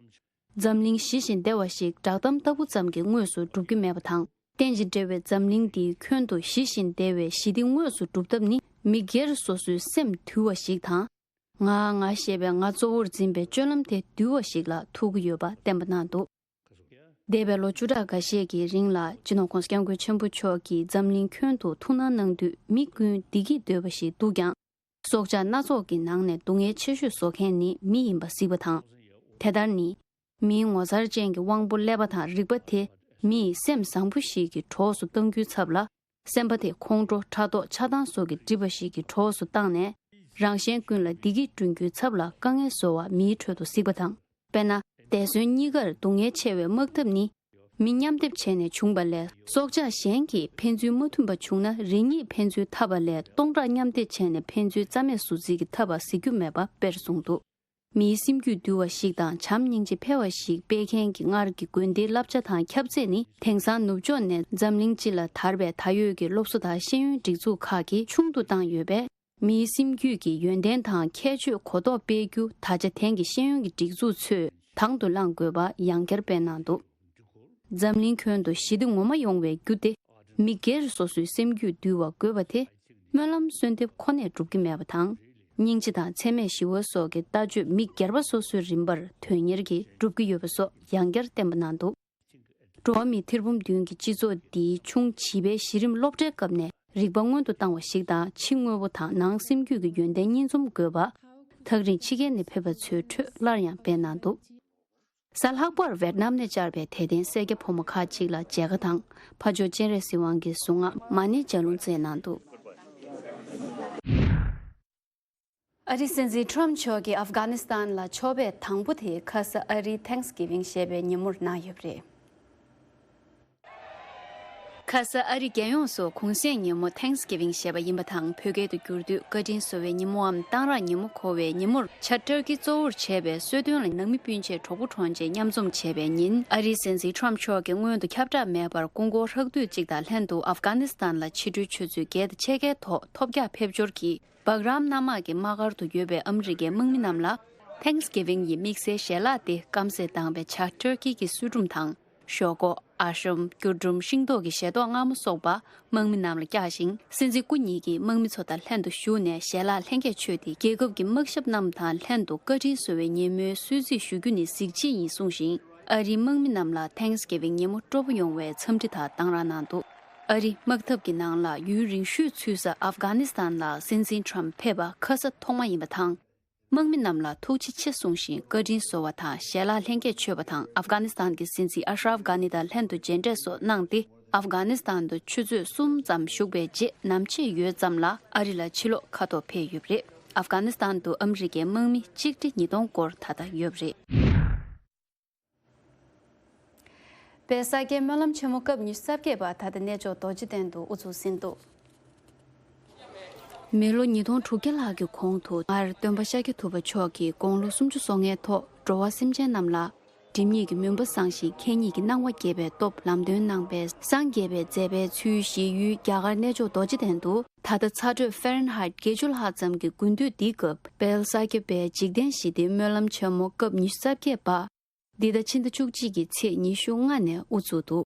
འཛམ་གླིང་ཞི་ཞིང་བདེ་བ་ཞིག་བསྒྲགས་གཏམ་ལྟ་བུ་ཙམ་གྱིས་དངོས་སུ་འགྲུབ་ཀྱི་མེད་པ་དང་། རྟེན་ཅིང་འབྲེལ་བའི་འཛམ་གླིང་འདིའི་ཁྱོན་དུ་ཞི་ཞིང་བདེ་བའི་ཞི་བདེ་དངོས་སུ་སྒྲུབ་ཐབས་ནི། མི་སྒེར་སོ་སོའི་སེམས་དུལ་བ་ཞིག་དང་། ང་ང་ཞེས་པའི་ང་གཙོ་བོར་འཛིན་པའི་སྤྱོད་ལམ་དེ་དུལ་བ་ཞིག་ལ་ཐུག་གི་ཡོད་པ་བསྟན་པ་གནང་འདུག། འདས་པའི་ལོ་བཅུ་ཕྲག་འགའ་ཤས་ཀྱི་རིང་ལ། སྤྱི་ནོར་༸གོང་ས་༸སྐྱབས་མགོན་ཆེན་པོ་མཆོག་གིས་འཛམ་གླིང་ཁྱོན་དུ་ཐུགས་སྣང་གནང་དུས། མི་ཀུན་བདེ་སྐྱིད་འདོད་པ་ཞིག་འདུག་ཀྱང་། སྲོག་ཆགས་སྣ་ཚོགས་ཀྱི་ནང་ནས་སྡུག་བསྔལ་ཆེ་ཤོས་བཟོ་མཁན་ནི་མི་ཡིན་པ་གཟིགས་པ་དང་། དེ་ལྟར་ནི། མིའི་ངོ་མཚར་ཅན་གྱི་དབང་པོ་ཀླད་པ་དང་རིག་པ་དེ། མི་ཡི་སེམས་བཟང་པོ་ཞིག་གི་གྲོགས་སུ་གཏང་རྒྱུའི་ཚབ་ལ། སེམས་པ་དེ་ཁོང་ཁྲོ། ཕྲག་དོག་ཆགས་སྡང་སོགས་ཀྱིས་བསྒྲིབས་པ་ཞིག་གི་གྲོགས་སུ་བཏང་ནས། རང་གཞན་ཀུན་ལ་བདེ་སྐྱིད་བསྐྲུན་རྒྱུའི་ཚབ་ལ་དཀའ་ངལ་བཟོ་བ་མིའི་ཁྲོད་དུ་གཟིགས་པ་དང་། དཔེར་ན། འདས་གསོན་གཉིས་ཀར་སྡུག་བསྔལ་ཆེ་བའི་དམག་འཐབ་ནི། མི་མཉམ་སྡེབ་བྱས་ནས་བྱུང་བ་ལས། སྲོག་ཆགས་གཞན་གྱིས་ཕན་ཚུན་མ་མཐུན་པ་བྱུང་ན། རེ་གཉིས་ཕན་ཚུན་འཐབ་པ་ལས། སྟོང་ཕྲག་མཉམ་སྡེབ་བྱས་ནས་ཕན་ཚུན་རྩ་མེད་བཟོ་རྩིས་ཀྱིས་འཐབ་པ་གཟིགས་རྒྱུ་མེད་པ་དཔེར་གསུངས་འདུག། མིའི་སེམས་རྒྱུད་དུལ་བ་ཞིག་དང་བྱམས་སྙིང་རྗེ་འཕེལ་བ་ཞིག་སྤེལ་མཁན་གྱི་སྔར་གྱི་དགོན་སྡེའི་བསླབ་བྱ་དང་ཁྱབ་ཚད་ནི། དེང་སང་ནུབ་ཕྱོགས་ནས་འཛམ་གླིང་སྤྱི་ལ་དར་བའི་ད་ཡོད་ཀྱི་སློབ་གསོ་དང་ཤེས་ཡོན་སྒྲིག་འཛུགས་ཁག་གིས་ཆུང་དུ་བཏང་ཡོད་པས། མིའི་སེམས་རྒྱུད་ཀྱི་ཡོན་ཏན་དང་ཁྱད་ཆོས་གོ་རྟོགས་སྤེལ་རྒྱུ། ད་ཆ་དེང་གི་ཤེས་ཡོན་གྱི་སྒྲིག་འཛུགས་ཚོས་དང་དུ་བླངས་དགོས་པ་ཡང་བསྐྱར་སྤེལ་གནང་འདུག། འཛམ་གླིང་ཁྱོན་དུ་ཞི་བདེ་ངོ་མ་ཡོང་བའི་རྒྱུ་དེ། མི་སྒེར་སོ་སོའི་སེམས་རྒྱུད་དུལ་བ་དགོས་པ་དེ། སྨོན་ལམ་གསོལ་འདེབས་ཁོ་ནས་འགྲུབ་ཀྱི་མེད་པ་དང་། སྙིང་རྗེ་དང་འཚེ་མེད་ཞི་བ་སོགས་ཀྱི་ལྟ་སྤྱོད་མི་སྒེར་པ་སོ་སོའི་རིམ་པར་དོན་གཉེར་གྱིས་འགྲུབ་ཀྱི་ཡོད་པ་སོགས་ཡང་བསྐྱར་བསྟན་པ་གནང་འདུག། འགྲོ་བ་མིའི་ཐེར་འབུམ་བདུན་གྱི་སྤྱི་ཚོགས་འདིའི་ཆུང་བྱིས་པའི་གཞི་རིམ་སློབ་གྲྭའི་སྐབས་ནས་ རིག་པ་སྔོན་དུ་བཏང་བ་ཞིག་དང་། ཕྱི་དངོས་པོ་དང་ནང་སེམས་རྒྱུད་ཀྱི་ཡོན་ཏན་གཉིས་འཛོམས་དགོས་པ། ཐག་རིང་ཕྱི་རྒྱལ་ནས་ཕེབས་པ་ཚོའི་ཁྲོད་སླར་ཡང་སྤེལ་གནང་འདུག། གཟའ་ལྷག་པར་ཝེད་ནམ་ནས་བཅར་བའི་དད་ལྡན་སེར་སྐྱ་ཕོ་མོ་ཁག་ཅིག་ལ་མཇལ་ཁ་དང་། ཕར་ཕྱོགས་སྤྱན་རས་གཟིགས་དབང་གི་གཟུངས་སྔགས་མ་ཎི་ལྗགས་ལུང་སྩལ་གནང་འདུག། ཨ་རིའི་སྲིད་འཛིན་ཁྲོམ་མཆོག་གིས་ཨབ་གྷ་ནི་སི་ཐན་ལ་ཕྱོགས་ཕེབས་དང་པོ་དེ་ཁ་ས་ཨ་རིའི་Thanksgiving་ཞེས་པའི་ཉིན་མོར་གནང་ཡོད་པ་རེད། ཁ་ས་ཨ་རི་རྒྱལ་ཡོངས་སུ་གུང་གསེང་ཉིན་མོ་Thanksgiving་ཞེས་པ་ཡིན་པ་དང་། བོད་སྐད་དུ་བསྒྱུར་དུས་བཀའ་དྲིན་གསོ་བའི་ཉིན་མོའམ་གཏང་རག་ཉིན་མོ་གོ་བའི་ཉིན་མོར་ཇ་ཊར་ཀི་གཙོ་བོར་བྱས་པའི་གསོལ་སྟོན་ལ་ནང་མི་སྤུན་མཆེད་གྲོགས་པོ་གྲོགས་མཆེད་མཉམ་འཛོམས་བྱས་པའི་ཉིན། ཨ་རིའི་སྲིད་འཛིན་ཁྲོམ་མཆོག་གིས་སྔོན་དུ་ཁྱབ་བསྒྲགས་མེད་པར་སྐུ་འཁོར་ཧྲག་བསྡུས་གཅིག་དང་ལྷན་དུ་ཨབ་གྷ་ནི་སི་ཐན་ལ་ཕྱི་དྲོའི་ཆུ་ཚོད་བརྒྱད་དང་ཕྱེད་ཀའི་ཐོག་ཐོལ་རྒྱག་ཕེབས་འབྱོར་གྱིས། སྦག་རམ་གནམ་དམག་གི་དམག་སྒར་དུ་ཡོད་པའི་ཨ་མི་རི་ཀའི་དམག་མི་རྣམས་ལ་Thanksgiving་ཡི་དམིགས་བསལ་ཞལ་ལག་སྟེ། སྐམ་སས་བཏང་པའི་ཇ་ཊར་ཀི་གི་སུལ་ཁྲུམ་དང་། ཞོག་ཁོག་ཨ་ཤོམ། སྐྱུར་ཁྲུམ། ཤིང་ཏོག་གི་བཞེས་ཏོག་མངར་མོ་སོགས་པ་དམག་མི་རྣམས་ལ་བཀྱགས་ཤིང་། སྲིད་འཛིན་སྐུ་ཉིད་ཀྱིས་དམག་མི་ཚོ་དང་ལྷན་དུ་བཞུགས་ནས་ཞལ་ལག་ལྷན་རྒྱས་མཆོད་དེ། རྒྱལ་ཁབ་ཀྱི་དམག་ཞབས་རྣམས་དང་ལྷན་དུ་བཀའ་དྲིན་གསོ་བའི་ཉིན་མོའི་གསོལ་ཚིགས་ཞུ་རྒྱུ་ནི་གཟི་བརྗིད་ཡིན་གསུངས་ཤིང་། ཨ་རིའི་དམག་མི་རྣམས་ལ་Thanksgiving་ཉིན་མོ་སྤྲོ་པོ་ཡོང་བའི་འཚམས་འདྲི་དང་གཏང་རག་གནང་འདུག། ཨ་རིའི་དམག་འཐབ་ཀྱི་ནང་ལ་ཡུན་རིང་ཤོས་ཚུད་ས་ཨབ་གྷ་ནི་སི་ཐན་ལ་སྲིད་འཛིན་ཁྲོམ་ཕེབས་པ་ཁ་ས་ཐོག་མ་ཡིན་པ་དང་། དམག་མི་རྣམས་ལ་ཐུགས་རྗེ་ཆེ་གསུངས་ཤིང་། བཀའ་དྲིན་གསོ་བ་དང་ཞལ་ལག་ལྷན་རྒྱས་མཆོད་པ་དང་། ཨབ་གྷ་ནི་སི་ཐན་གྱི་སྲིད་འཛིན་ཨ་ཤ་རབ་གྷ་ནི་དང་ལྷན་དུ་མཇལ་འཕྲད་སོགས་གནང་སྟེ། ཨབ་གྷ་ནི་སི་ཐན་དུ་ཆུ་ཚོད་གསུམ་ཙམ་བཞུགས་པའི་རྗེས། ནམ་ཕྱེད་ཡོལ་ཙམ་ལ་ཨ་རི་ལ་ཕྱིར་ལོག་ཁ་ཐོར་ཕེབས་ཡོད་པ་རེད། ཨབ་གྷ་ནི་སི་ཐན་དུ་ཨ་མི་རི་ཀའི་དམག་མི་གཅིག་ཁྲི་ཉིས་སྟོང་སྐོར་ད་ལྟ་ཡོད་པ་རེད། དཔལ་ས་སྐྱའི་སྨོན་ལམ་ཆེན་མོ་སྐབས་ཉི་ཤུ་རྩ་བརྒྱད་པ་ད་ལྟ་གནས་མཆོག་རྡོ་རྗེ་གདན་དུ་དབུ་ཚུགས་ཟིན་འདུག། མི་ལོ་ཉིས་སྟོང་དྲུག་བརྒྱ་ལྷག་གི་གོང་དུ་སྔར་སྟོན་པ་ཤཱཀྱ་ཐུབ་པ་མཆོག་གིས་དགུང་ལོ་སུམ་ཅུ་སོ་ལྔའི་ཐོག་འགྲོ་བ་སེམས་ཅན་རྣམས་ལ་སྒྲིབ་གཉིས་ཀྱི་མུན་པ་སངས་ཤིང་། ཁྱེད་ཉིད་ཀྱི་སྣང་བ་རྒྱས་པའི་སྟོབས་ལམ་སྟོན་གནང་པའི་སངས་རྒྱས་པའི་མཛད་པའི་ཚུལ་བཞེས་ཡུལ་རྒྱ་གར་གནས་མཆོག་རྡོ་རྗེ་གདན་དུ་ད་ལྟ་ཚ་དྲོད་ཧྥ་རན་ཧའེ་ཊི་བརྒྱད་ཅུ་ལྷག་ཙམ་གྱི་དགུན་དུས་འདིའི་སྐབས། དཔལ་ས་སྐྱ་པའི་འཇིག་རྟེན་ཞི་བདེའི་སྨོན་ལམ་ཆེན་མོ་སྐབས་ཉི་ཤུ་རྩ་བརྒྱད་པ། འདི་ཟླ་ཕྱི་ཟླ་བཅུ་གཅིག་གི་ཚེས་ཉི་ཤུ་ལྔ་ནས་དབུ་བཙུགས་འདུག།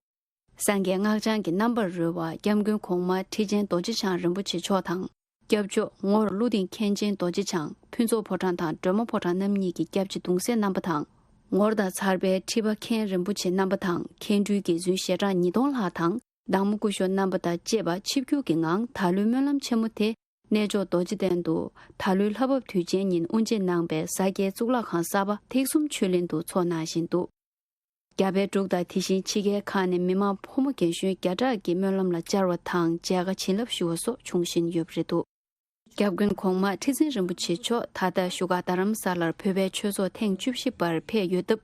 སངས་རྒྱས་སྔགས་འཆང་གི་རྣམ་པར་རོལ་བ་སྐྱབས་མགོན་གོང་མ་ཁྲི་ཆེན་རྡོ་རྗེ་འཆང་རིན་པོ་ཆེ་མཆོག་དང་། སྐྱབས་མཆོག་ངོར་ཀླུ་ལྡིང་མཁན་ཆེན་རྡོ་རྗེ་འཆང་། ཕུན་ཚོགས་ཕོ་བྲང་དང་སྒྲོལ་མ་ཕོ་བྲང་རྣམ་གཉིས་ཀྱི་སྐྱབས་རྗེ་གདུང་སྲས་རྣམ་པ་དང་། ངོར་དང་ཚར་པའི་ཁྲི་པ་མཁན་རིན་པོ་ཆེ་རྣམ་པ་དང་། མཁན་སྤྲུལ་དགེ་ཚུལ་ཞལ་གྲངས་ཉིས་སྟོང་ལྷག་དང་། བདག་མོ་སྐུ་ཞབས་རྣམ་པ་དང་བཅས་པ་ཆིབས་བསྒྱུར་གྱི་ངང་ད་ལོའི་སྨོན་ལམ་ཆེན་མོ་དེ། གནས་མཆོག་རྡོ་རྗེ་གདན་དུ་ད་ལོའི་ལྷ་བབས་དུས་ཆེན་ཉིན་དབུ་འབྱེད་གནང་པའི་ས་སྐྱའི་གཙུག་ལག་ཁང་གསར་པ་ཐེག་གསུམ་ཆོས་གླིང་དུ་འཚོགས་གནང་བཞིན་འདུག། རྒྱ་བལ་འབྲུག་དང་དེ་བཞིན་ཕྱི་རྒྱལ་ཁག་ནས་མི་མང་ཕོ་མོ་རྒན་གཞོན་བརྒྱ་ཕྲག་གིས་སྨོན་ལམ་ལ་བཅར་བ་དང་། མཇལ་ཁ་བྱིན་རླབས་ཞུ་བ་སོགས་བྱུང་བཞིན་ཡོད་པ་རེད་འདུག། སྐྱབས་མགོན་གོང་མ་ཁྲི་འཛིན་རིན་པོ་ཆེ་མཆོག་ད་ལྟ་བཞུགས་སྒར་རྡ་རམ་ས་ལར་བོད་པའི་ཆོས་ཚོགས་ཐེངས་བཅུ་བཞི་པར་ཕེབས་ཡོད་སྟབས།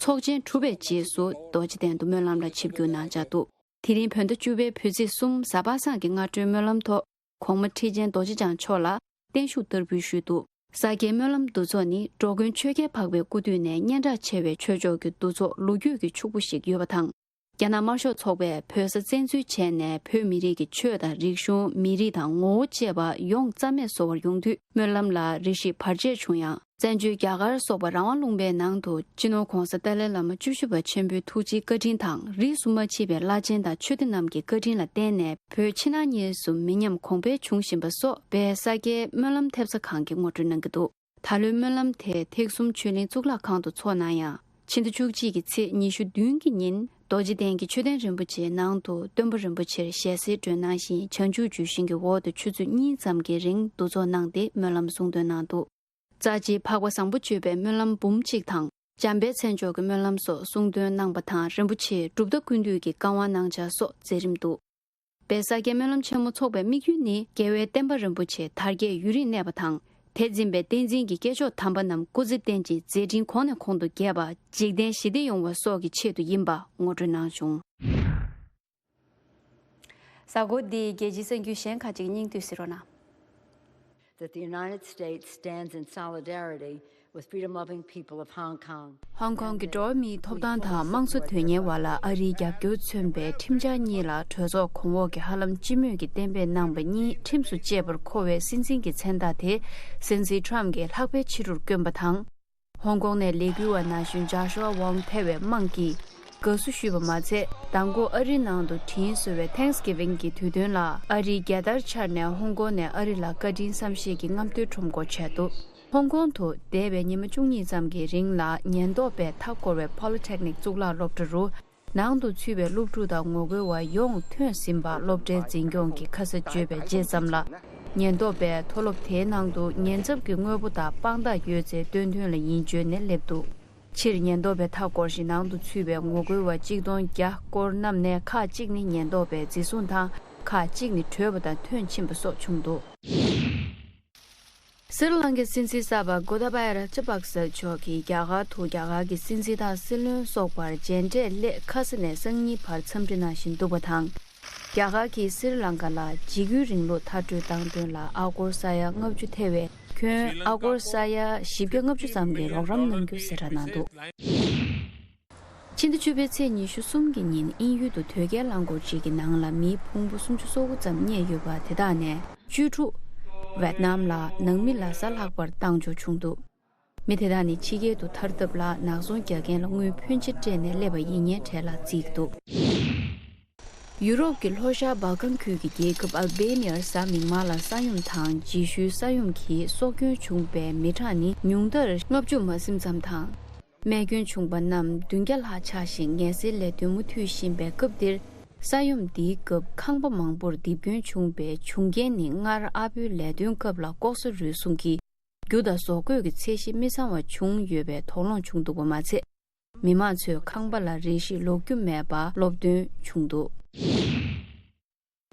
ཚོགས་ཆེན་གྲུབ་པའི་རྗེས་སུ་རྡོ་རྗེ་གདན་དུ་སྨོན་ལམ་ལ་ཆིབས་བསྒྱུར་གནང་འཆར་འདུག། དེ་རིང་བོད་ཟླ་བཅུ་པའི་བོད་ཚེས་གསུམ་གཟའ་པ་སངས་ཀྱི་སྔ་དྲོའི་སྨོན་ལམ་ཐོག། གོང་མ་ཁྲི་ཆེན་རྡོ་རྗེ་འཆང་མཆོག་ལ་བརྟན་བཞུགས་བསྟར་འབུལ་ཞུས་འདུག། ས་སྐྱའི་སྨོན་ལམ་འདུ་ཚོགས་ནི་འགྲོ་མགོན་ཆོས་རྒྱལ་འཕགས་པའི་སྐུ་དུས་ནས་སྙན་གྲགས་ཆེ་བའི་ཆོས་ཕྱོགས་ཀྱི་འདུ་ཚོགས་ལོ་རྒྱུས་ཀྱི་ཕྱུག་པོ་ཞིག་ཡོད་པ་དང་། རྒྱ་ནག་དམར་ཤོག་ཚོགས་པས་བོད་ས་བཙན་འཛུལ་བྱས་ནས། བོད་མི་རིགས་ཀྱི་ཆོས་དང་རིག་གཞུང་། མི་རིགས་དང་ངོ་བོ་བཅས་པ་ཡོངས་རྩ་མེད་བཟོ་བར་ཡོང་དུས། སྨོན་ལམ་ལ་རེ་ཞིག་བར་ཆད་བྱུང་ཡང་། བཙན་བྱོལ་རྒྱ་གར་སོགས་པ་རང་དབང་ལུང་པའི་ནང་དུ། སྤྱི་ནོར་༧གོང་ས་ཏཱ་ལའི་བླ་མ་བཅུ་བཞི་པ་ཆེན་པོའི་ཐུགས་རྗེའི་བཀའ་དྲིན་དང་། རིས་སུ་མ་མཆིས་པའི་བླ་ཆེན་དང་ཆོས་སྡེ་རྣམས་ཀྱི་བཀའ་དྲིན་ལ་བརྟེན་ནས། བོད་ཕྱི་ནང་གཉིས་སུ་མི་ཉམས་གོང་འཕེལ་འབྱུང་བཞིན་པ་སོགས། དཔལ་ས་སྐྱའི་སྨོན་ལམ་ཐེབས་རྩ་ཁང་གིས་ངོ་སྤྲོད་གནང་གི་འདུག། ད་ལོའི་སྨོན་ལམ་དེ་ཐེག་གསུམ་ཆོས་གླིང་གཙུག་ལག་ཁང་དུ་འཚོགས་གནང་ཡང་། ཕྱི་ཟླ་བཅུ་གཅིག་གི་ཚེས་ཉི་ཤུ་བདུན་གྱི་ཉིན། རྡོ་རྗེ་གདན་གྱི་མཆོད་རྟེན་རིན་པོ་ཆེའི་ནང་དུ། སྟོན་པ་རིན་པོ་ཆེར་ཞལ་གསེར་སྒྲོན་གནང་ཞིང་། བྱང་ཆུབ་ཇི་བཞིན་གྱི་འོག་ཏུ་ཆུ་ཚོད་གཉིས་ཙམ་གྱི་རིང་འདུ་ཚོགས་གནང་སྟེ། སྨོན་ལམ་གསུང་འདོན་གནང་འདུག། རྩ་ཆེའི་འཕགས་པ་བཟང་པོ་སྤྱོད་པའི་སྨོན་ལམ་འབུམ་གཅིག་དང་། འཇམ་དཔལ་མཚན་མཆོག་གི་སྨོན་ལམ་སོགས་གསུང་འདོན་གནང་པ་དང་། རིན་པོ་ཆེས་གྲུབ་མཐའ་ཀུན་འདུས་ཀྱི་བཀའ་དབང་གནང་འཆར་སོགས་མཛད་རིམ་འདུག། དཔལ་ས་སྐྱའི་སྨོན་ལམ་ཆེན་མོ་འཚོགས་པའི་དམིགས་ཡུལ་ནི། རྒྱལ་བའི་བསྟན་པ་རིན་པོ་ཆེ་དར་རྒྱས་ཡུན་རིང་གནས་པ་དང་། དེ་འཛིན་པའི་བསྟན་འཛིན་གྱི་སྐྱེས་མཆོག་དམ་པ་རྣམས་སྐུ་ཚེ་བརྟན་ཅིང་མཛད་འཕྲིན་གོང་ནས་གོང་དུ་རྒྱས་པ། འཇིག་རྟེན་ཞི་བདེ་ཡོང་བ་སོགས་ཀྱི་ཆེད་དུ་ཡིན་པ་ངོ་སྤྲོད་གནང་བྱུང་། གཟའ་འཁོར་འདིའི་རྒྱལ་སྤྱིའི་གསར་འགྱུར་གཞན་ཁག་ཅིག་སྙིང་བསྡུས་གཟིགས་རོགས་གནང་། That the United States stands in solidarity with freedom-loving people of Hong Kong. ཧོང་ཀོང་གི་འགྲོ་བ་མིའི་ཐོབ་ཐང་དང་དམངས་གཙོ་དོན་གཉེར་བ་ལ་ཨ་རིའི་རྒྱབ་སྐྱོར་མཚོན་པའི་ཁྲིམས་འཆར་གཉིས་ལ་གྲོས་ཚོགས་གོང་འོག་གིས་ཧ་ལམ་སྤྱི་མོས་ཀྱིས་གཏན་འབེབས་གནང་བ་གཉིས་ཁྲིམས་སུ་བཅད་པར་མཁོ་བའི་སྲིད་འཛིན་གྱི་མཚན་རྟགས་དེ་སྲིད་འཛིན་ཁྲོམ་གྱིས་ལྷག་པའི་ཕྱི་དྲོར་བསྐྱོན་པ་དང་། ཧོང་ཀོང་ནས་ལས་འགུལ་བ་ན་གཞོན་ཇཱ་ཤུ་ཝ་ཝང་ཐེ་བའི་དམངས་ཀྱིས་དགའ་བསུ་ཞུས་པ་མ་ཚད། མདང་དགོང་ཨ་རིའི་ནང་དུ་དྲིན་གཟོ་བའི་Thanksgiving་གྱི་དུས་སྟོན་ལ་ཨ་རིའི་རྒྱལ་དར་འཕྱར་ནས་ཧོང་ཀོང་ནས་ཨ་རི་ལ་བཀའ་དྲིན་བསམ་ཤེས་ཀྱི་རྔམ་སྟོན་ཁྲོམ་སྐོར་བྱས་འདུག། ཧོང་ཀོང་དུ་འདས་པའི་ཉི་མ་བཅུ་གཉིས་ཙམ་གྱི་རིང་ལ་ཉེན་རྟོག་པས་མཐའ་བསྐོར་བའི་Polytechnic་གཙུག་ལག་སློབ་གྲྭ་རུ། ནང་དུ་ཚུད་པའི་སློབ་ཕྲུག་དང་ངོ་རྒོལ་བ་ཡོངས་ཐོན་ཟིན་པ་སློབ་གྲྭའི་འཛིན་སྐྱོང་གིས་ཁ་ས་བརྗོད་པའི་རྗེས་ཙམ་ལ། ཉེན་རྟོག་པས་མཐོ་སློབ་དེའི་ནང་དུ་ཉེན་ཚབས་ཀྱི་དངོས་པོ་དང་དཔང་རྟགས་ཡོད་ཚེ་སྟོན་ཐོན་ལ་ཡིན་བརྗོད་ནས་སླེབས་འདུག་ཕྱིར་ཉེན་རྟོག་པའི་མཐའ་བསྐོར་ཞིང་ནང་དུ་ཚུད་པའི་ངོ་རྒོལ་བ་གཅིག་སྟོང་བརྒྱ་སྐོར་བསྣམས་ནས་ཁག་གཅིག་ནི་ཉེན་རྟོག་པས་འཛིན་བཟུང་དང་ཁག་གཅིག་ནི་བྲོས་པ་དང་ཐོན་ཕྱིན་པ་སོགས་བྱུང་འདུག་སི་རི་ལང་ཀའི་སྲིད་འཛིན་གསར་པ་གོ་ཏ་བྷ་ཡ་ར་ཇ་པག་ས་མཆོག་གིས་རྒྱ་གར་དུ་རྒྱ་གར་གྱི་སྲིད་འཛིན་དང་སྲིད་བློན་སོགས་པར་མཇལ་འཕྲད་སླད་ཁ་ས་ནས་སང་ཉིན་བར་འཚམས་འདྲི་གནང་བཞིན་འདུག་པ་དང་། རྒྱ་གར་གྱིས་སི་རི་ལང་ཀ་ལ་འཇིགས་སྐུལ་རིང་ལུགས་མཐར་སྐྲོད་བཏང་དོན་ལ་ཨ་སྒོར་ས་ཡ་ལྔ་བཅུ་ཐེ་བའི་ཁྱོན་ཨ་སྒོར་ས་ཡ་བཞི་བརྒྱ་ལྔ་བཅུ་ཙམ་གྱིས་རོགས་རམ་གནང་རྒྱུ་གསལ་བསྒྲགས་གནང་འདུག་ཕྱི་ཟླ་བཅུ་པའི་ཚེས་ཉི་ཤུ་གསུམ་གྱི་ཉིན་དབྱིན་ཡུལ་དུ་དོས་སྐྱེལ་རླངས་འཁོར་གཅིག་གི་ནང་ལ་མིའི་ཕུང་པོ་སུམ་ཅུ་སོ་དགུ་ཙམ་རྙེད་ཡོད་པ་དེ་དག་ནས་བཅུ་དྲུག་ཝེད་ནམ་ལ་ནང་མི་ལ་གཟའ་ལྷག་པར་བཏང་འཇོག་བྱུང་འདུག་མི་དེ་དག་ནི་ཕྱི་རྒྱལ་དུ་ཐར་ཐབས་ལ་ནག་ཚོང་རྒྱག་མཁན་ལ་དངུལ་ཕོན་ཆེ་སྤྲད་ནས་སླེབས་པ་ཡིན་ངེས་གྲས་ལ་བརྩིས་འདུག་ཡུ་རོབ་ཀྱི་ལྷོ་ཤར་སྦལ་ཀན་ཁུལ་གྱི་རྒྱལ་ཁབ་ཨལ་བེ་ནི་ཡར་གཟའ་མིག་དམར་ལ་ས་ཡོམ་དང་རྗེས་ཤུལ་ས་ཡོམ་གྱིས་སྲོག་སྐྱོན་བྱུང་བའི་མི་གྲངས་ནི་ཉུང་མཐར་ལྔ་བཅུ་མ་ཟིན་ཙམ་དང་། རྨས་སྐྱོན་བྱུང་པ་རྣམས་བདུན་བརྒྱ་ལྷག་ཆགས་ཤིང་ངལ་སེལ་ལས་དོན་མུ་མཐུད་བཞིན་པའི་སྐབས་འདིར། ས་ཡོམ་འདིའི་སྐབས་ཁང་པ་མང་པོར་རྡིབ་སྐྱོན་བྱུང་བའི་བྱུང་རྐྱེན་ནི་སྔར་ཨར་པོའི་ལས་དོན་སྐབས་ལ་ལྐོག་ཟ་རུལ་སུངས་ཀྱིས་རྒྱུ་དང་བཟོ་བཀོད་ཀྱི་ཚད་གཞི་མི་ཚང་བ་བྱུང་ཡོད་པའི་དོགས་སློང་བྱུང་འདུག་པ་མ་ཚད། མི་མང་ཚོས་ཁང་པ་ལ་རེ་ཞིག་ལོག་རྒྱུ་མེད་པ་སློབ་སྟོན་བྱུང་འདུག་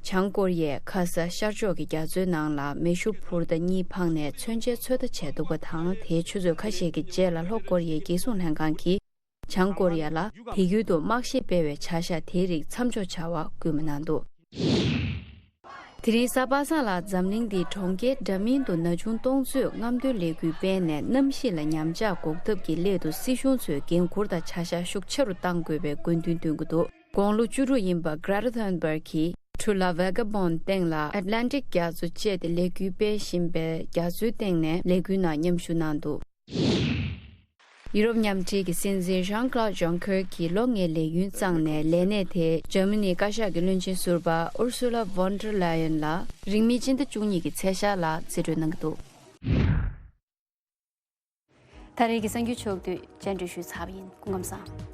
བྱང་ཀོ་རི་ཡས་ཁ་ས་ཤར་ཕྱོགས་ཀྱི་རྒྱ་མཚོའི་ནང་ལ་མེ་ཤུགས་འཕུར་མདའ་གཉིས་འཕངས་ནས་མཚོན་ཆའི་ཚོད་ལྟ་བྱས་འདུག་པ་དང་། དེའི་ཆུ་ཚོད་ཁ་ཤས་ཀྱི་རྗེས་ལ་ལྷོ་ཀོ་རི་ཡའི་རྒྱལ་སྲུང་ལྷན་ཁང་གིས་བྱང་ཀོ་རི་ཡ་ལ་དེ་ཡུལ་དུ་དམག་ཤེད་སྤེལ་བའི་བྱ་གཞག་དེའི་རིགས་མཚམས་འཇོག་བྱ་བ་སྐུལ་མ་གནང་འདུག་དེ་རིང་གཟའ་པ་སངས་ལ་འཛམ་གླིང་འདིའི་གྲོང་ཁྱེར་འདྲ་མིན་དུ་ན་ཆུང་སྟོང་ཚོས་རྔམ་སྟོན་ལས་འགུལ་སྤེལ་ནས་གནམ་གཤིས་ལ་ཉམས་ཆག་འགོག་ཐབས་ཀྱི་སླད་དུ་སྲིད་གཞུང་ཚོས་འགན་འཁུར་དང་བྱ་གཞག་ཤུགས་ཆེ་རུ་གཏང་དགོས་པའི་དགོས་འདུན་བཏོན་གྱི་འདུག་དགུང་ལོ་བཅུ་དྲུག་ཡིན་པ་Greta Thunberg གིས་To La Vagabonde སྟེང་ལ་Atlantic རྒྱ་མཚོ་བཅས་ཏེ་ལས་འགུལ་སྤེལ་བཞིན་པའི་རྒྱ་མཚོའི་སྟེང་ནས་ལས་འགུལ་ནང་མཉམ་ཞུགས་གནང་འདུག་ཡུ་རོབ་མཉམ་འབྲེལ་གྱི་སྲིད་འཛིན་Jean-Claude Juncker གྱིས་ལོ་ལྔའི་ལས་ཡུན་བརྩམས་ནས་ལས་གནས་དེ་འཇར་མ་ནིའི་བཀའ་ཤག་གི་བློན་ཆེན་ཟུར་པ་Ursula von der Leyen ལ་རིང་མིན་སྤྱི་ཟླ་བཅུ་གཉིས་ཀྱི་ཚེས་ཤར་ལ་རྩིས་སྤྲོད་གནང་གི་འདུག་ད་རེས་ཀྱི་གསར་འགྱུར་ཕྱོགས་བསྡུས་རྒྱས་འགྲེལ་ཞུས་ཚར་བ་ཡིན། སྐུ་ཁམས་བཟང་།